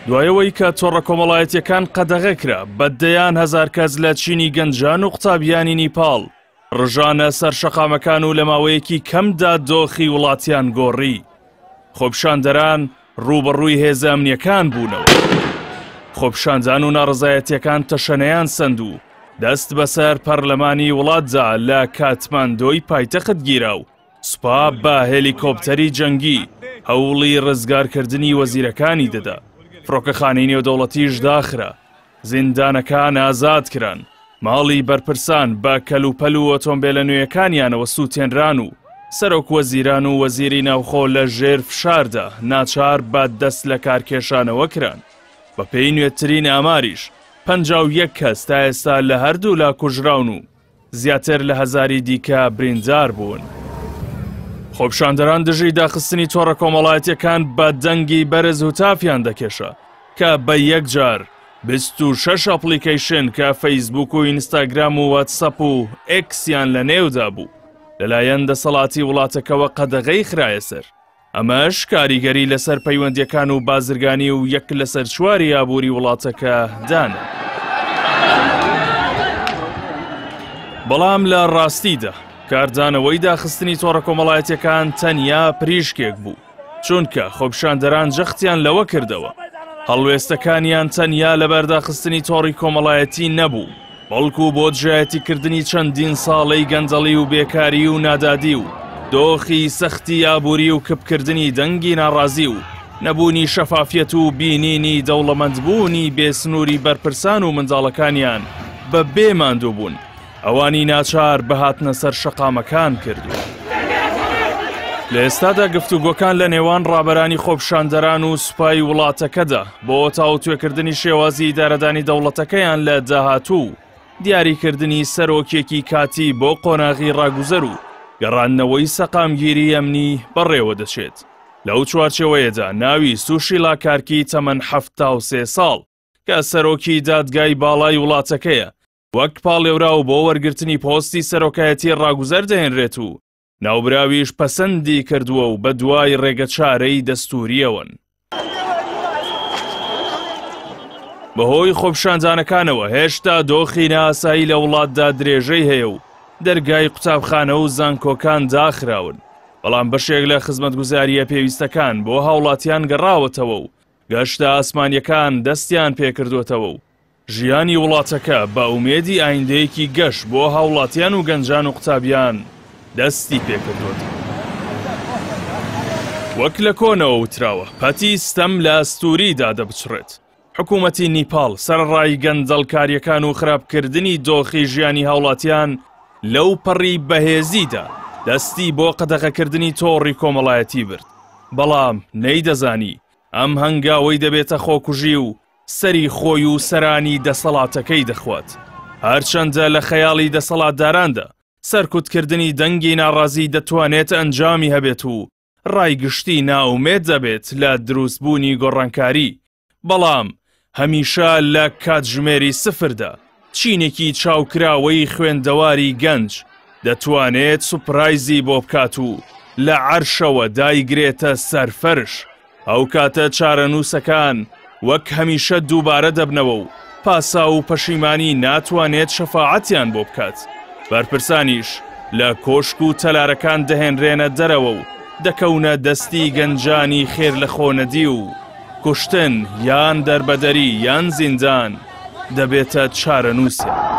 دوای ئەوەی کە تۆڕە کۆمەڵایەتیەکان قەدەغە کرا، بە دەیان هەزار کەس لە چینی گەنجان و قوتابیانی نیپاڵ ڕژانە سەر شەقامەکان و لە ماوەیەکی کەمدا دۆخی وڵاتیان گۆڕی. خۆپیشاندەران ڕووبەڕووی هێزە ئەمنیەکان بوونەوە. خۆپیشاندان و ناڕەزایەتیەکان تەشەنەیان سەند و دەست بەسەر پەرلەمانی وڵاتدا لە کاتماندۆی پایتەخت گیرا و سوپا بە هێلیکۆپتەری جەنگی هەوڵی ڕزگارکردنی وەزیرەکانی دەدا. فڕۆکەخانەی نێودەوڵەتیش داخرا. زیندانەکان ئازاد کران. ماڵی بەرپرسان بە کەلوپەل و ئۆتۆمبێلە نوێیەکانیانەوە سووتێنران و سەرۆک وەزیران و وەزیری ناوخۆ لە ژێر فشاردا ناچار بە دەست لەکارکێشانەوە کران. بەپێی نوێترین ئاماریش 51 کەس تا ئێستا لە هەردوولا کوژراون و زیاتر لە هەزاری دیکە بریندار بوون. خۆپیشاندەران دژی داخستنی تۆڕە کۆمەڵایەتیەکان بە دەنگی بەرز هوتافیان دەکێشا کە بە یەکجار 26 ئەپڵیکەیشن کە فەیسبوک و ئینستاگرام و واتسەپ و ئێکسیان لە نێودا بوو لەلایەن دەسەڵاتی وڵاتەکەوە قەدەغەی خرایە سەر. ئەمەش کاریگەری لەسەر پەیوەندییەکان و بازرگانی و یەک لەسەر چواری ئابووری وڵاتەکە دانا. بەڵام لە ڕاستیدا کاردانەوەی داخستنی تۆڕە کۆمەڵایەتیەکان تەنیا پریشکێک بوو، چونکە خۆپیشاندەران جەختیان لەوە کردەوە هەڵوێستەکانیان تەنیا لەبەر داخستنی تۆڕی کۆمەڵایەتی نەبوو، بەڵکو بۆ دژایەتیکردنی چەندین ساڵەی گەندەڵی و بێکاری و نادادی و دۆخی سەختی ئابووری و کپکردنی دەنگی ناڕازی و نەبوونی شەفافیەت و بینینی دەوڵەمەندبوونی بێسنووری بەرپرسان و منداڵەکانیان بە بێ ماندووبوون ئەوانی ناچار بە هاتنە سەر شەقامەکان کردووە. لە ئێستادا گفتوگۆکان لە نێوان ڕابەرانی خۆپیشاندەران و سوپای وڵاتەکەدا بۆ تاوتوێکردنی شێوازی ئیدارەدانی دەوڵەتەکەیان لە داهاتوو و دیاریکردنی سەرۆکێکی کاتی بۆ قۆناغی ڕاگوزەر و گەڕاندنەوەی سەقامگیری ئەمنی بەڕێوەدەچێت. لەو چوارچێوەیەدا ناوی سوشیلا کارکی تەمەن 73 ساڵ کە سەرۆکی دادگای باڵای وڵاتەکەیە وەک پاڵێوراو بۆ وەرگرتنی پۆستی سەرۆکایەتی ڕاگوزەر دەهێنرێت و ناوبراویش پەسەندی کردووە و بەدوای ڕێگەچارەی دەستوورییەوەن. بەهۆی خۆپیشاندانەکانەوە هێشتا دۆخی نائاسایی لە وڵاتدا درێژەی هەیە و دەرگای قوتابخانە و زانکۆکان داخراون، بەڵام بەشێک لە خزمەتگوزارییە پێویستەکان بۆ هاوڵاتیان گەڕاوەتەوە و گەشتە ئاسمانییەکان دەستیان پێکردووەتەوە و ژیانی وڵاتەکە بە ئومێدی ئایندەیەکی گەش بۆ هاوڵاتیان و گەنجان و قوتابیان دەستی پێکردووەتەوە. وەک لە کۆنەوە وتراوە، پەتی ستەم لە ئەستووریدا دەبچڕێت. حکوومەتی نیپاڵ سەرەڕای گەندەڵکارییەکان و خراپکردنی دۆخی ژیانی هاوڵاتیان لەو پەڕی بەهێزیدا دەستی بۆ قەدەغەکردنی تۆڕی کۆمەڵایەتی برد، بەڵام نەیدەزانی ئەم هەنگاوەی دەبێتە خۆکوژی و سەری خۆی و سەرانی دەسەڵاتەکەی دەخوات. هەرچەندە لە خەیاڵی دەسەڵاتداراندا سەرکوتکردنی دەنگی ناڕازی دەتوانێت ئەنجامی هەبێت و ڕای گشتی نائومێد دەبێت لە دروستبوونی گۆڕانکاری، بەڵام هەمیشە لە کاتژمێری سفردا چینێکی چاوکراوەی خوێندەواری گەنج دەتوانێت سوپرایزی بۆ بکات و لە عەرشەوە دایگرێتە سەر فەرش. ئەو کاتە چارەنووسەکان وەک هەمیشە دووبارە دەبنەوە و پاساو و پەشیمانی ناتوانێت شەفاعەتیان بۆ بکات. بەرپرسانیش لە کۆشک و تەلارەکان دەهێنرێنە دەرەوە و دەکەونە دەستی گەنجانی خێرلەخۆنەدی و کوشتن یان دەربەدەری یان زیندان دەبێتە چارەنووسیان.